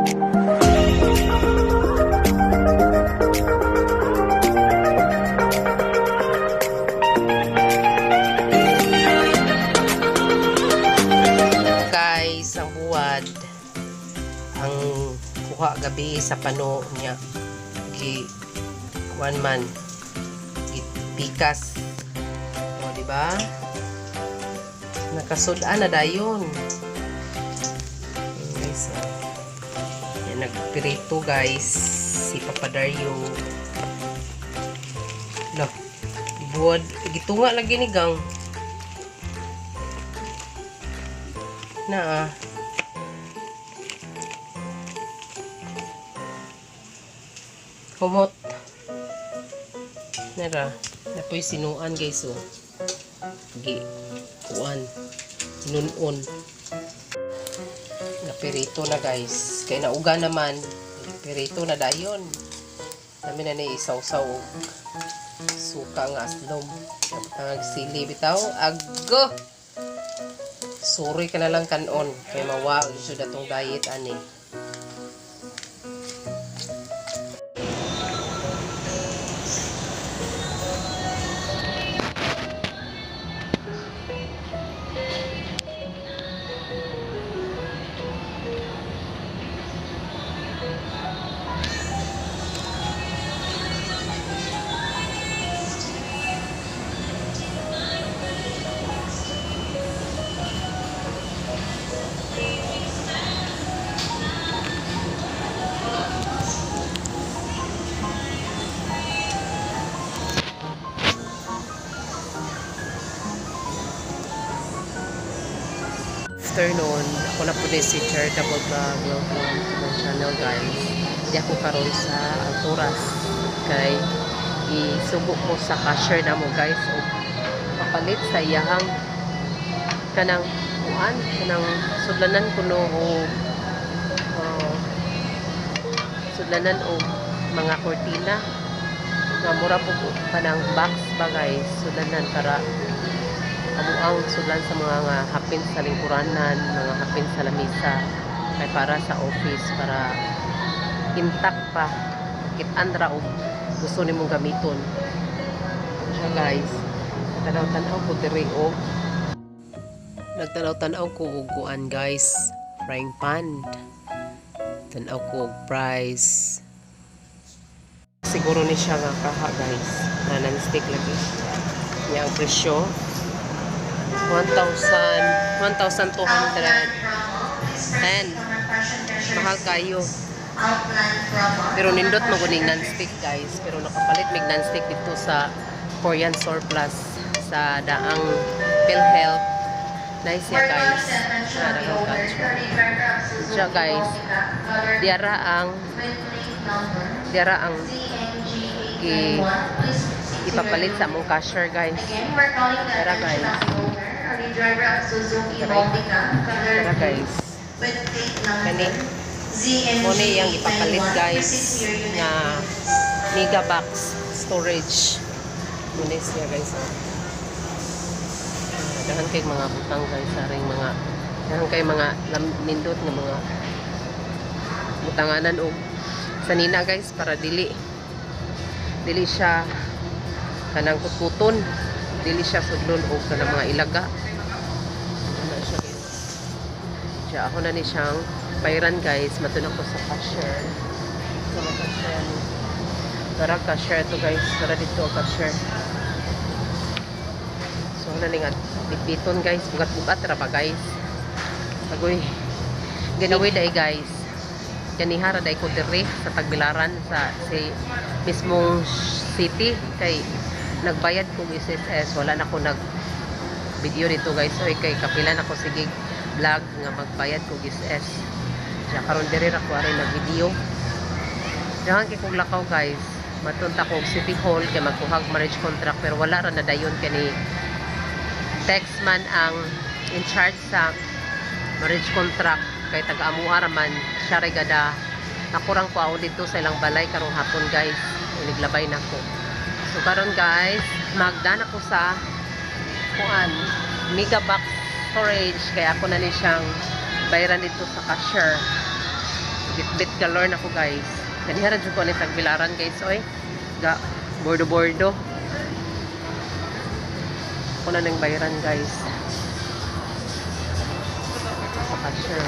Guys, ang buwad ang kuha gabi sa pano niya gi kuan man gipikas, o di ba nakasud-an na dayon guys, oh. Yan, nagpirito guys si Papa Dario. Lah, buwad gitunga lagi ni gang na ah. Humot. Nara, napoy sinuan guys oh. Gi kuan. Sinunon. Napirito na guys. Kay nauga naman. Pirito na dayon. Namin na ni isawsaw og suka nga aslom. Ang sili bitaw. Aggo. Suri ka na lang kanon kay mawa jud atong diet ani. Afternoon. Ako na po din si Charitable Vlog. Welcome to my channel guys. Di ako karon sa Alturas. Kay isugo ko sa cashier na mo guys. O papalit sa iyahang kanang kuan, kanang sudlanan kuno o sudlanan og mga kortina nga mura po kanang box ba guys, sudlanan para amo ang sudlan sa mga nga hapin sa lingkuranan, mga hapin sa lamisa, kay para sa office, para intact pa kit-an ra og gusto nimong gamiton siya guys. Nagtanaw-tanaw ko diri og nagtanaw-tanaw ko og kuan guys, frying pan. Tanaw ko og price. Siguro ni siya nga kaha guys na non-stick lagi niya. Ang presyo 1,000, 1,210. Mahal kayo. Pero nindot maguning non-stick guys. Pero nakapalit mig non-stick dito sa Korean Surplus sa daang PhilHealth. Nice siya guys. Daghang culture. Siya guys. Diara ang gi ipapalit sa among cashier guys. Tara guys. Tara guys. Kani mo ni yang ipapalit guys nga mega box storage. Mo ni siya guys. Oh. Daghan kay mga butang guys, saring mga daghan kay mga nindot nga mga butanganan og sanina guys para dili dili siya kanang kutkuton, dili siya sudlon og kanang mga ilaga. Ano siya guys. Siya ako na ni siyang bayran guys, matun ako sa cashier. Sa mga cashier ni. Tara cashier to guys, tara dito ang cashier. So na ni nga bitbiton guys, bugat-bugat ra ba guys. Agoy. Ganawi day guys. Ganihara day ko diri sa Tagbilaran sa si mismong city kay nagbayad kog SSS, wala na ko nag video dito guys. Oy kay kapila na ko sige vlog nga magbayad kog SS. Siya karon diri ra ko ari nag video. Dahan kay kog lakaw guys. Matunta ko og City Hall kay magkuhag marriage contract pero wala ra na dayon kay ni text man ang in charge sa marriage contract kay taga Amua ra man siya ray gada. Ako rang kuwaon dito sa ilang balay karong hapon guys, iniglabay na ko. So karon guys, magdana ko sa kuan mega box storage kay ako na ni siyang bayaran dito sa cashier. Bitbit galore na ko, guys. Ganiha ra jud ko ani Tagbilaran, guys, oy. Ga bordo bordo. Ako na nang bayaran, guys. Sa cashier.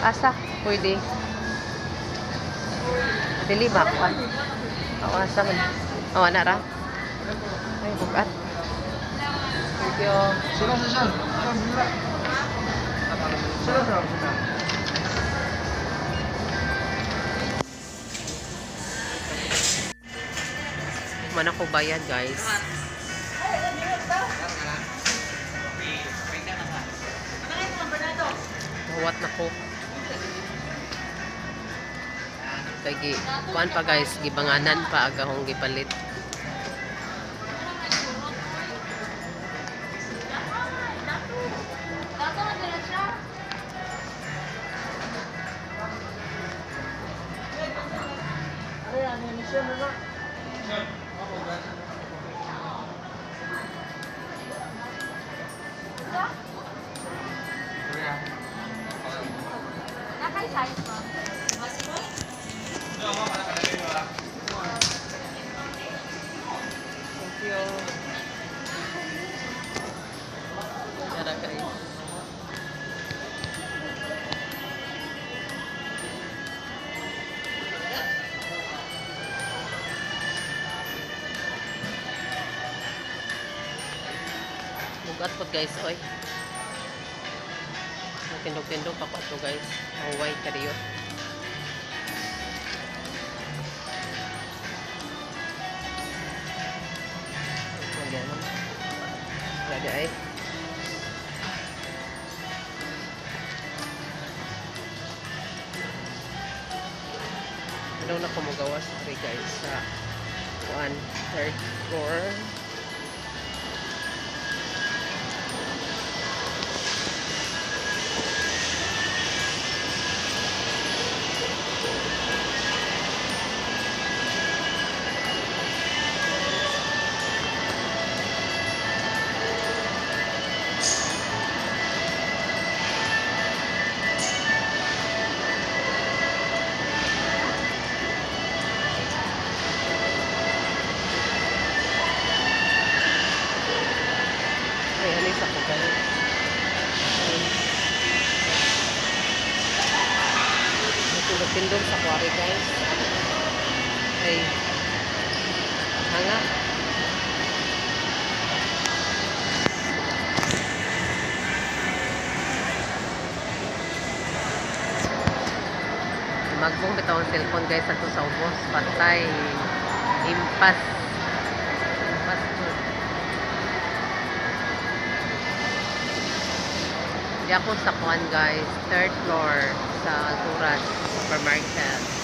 Asa? Pwede. Dili ba ako? Oo, asa man. Oo, ana ra. Ay, bugat. Thank you. Sila sa sir. Sir, sila. Sila sir. Man ako bayad, guys. Huwat na ko. Kay gi kuan pa, guys, gibanganan pa agahong gipalit. Naka-size mo? Thank you. Tara, guys. Bugat po, guys, oy. Tindog-tindog pa ko ato, guys. Huway kariyot. Lagyan mo. Lagi ay. Ano na kumugawas diri, guys, sa kuan, third floor. Ay, alis ako, guys. Ay. Tindog-tindog sa kwari, guys. Ay. Hanga. Magbong bitaw ang cellphone, guys, ato sa ubos. Patay. Impas. Impas jud. Di ako sa kuan, guys, third floor sa Alturas Supermarket.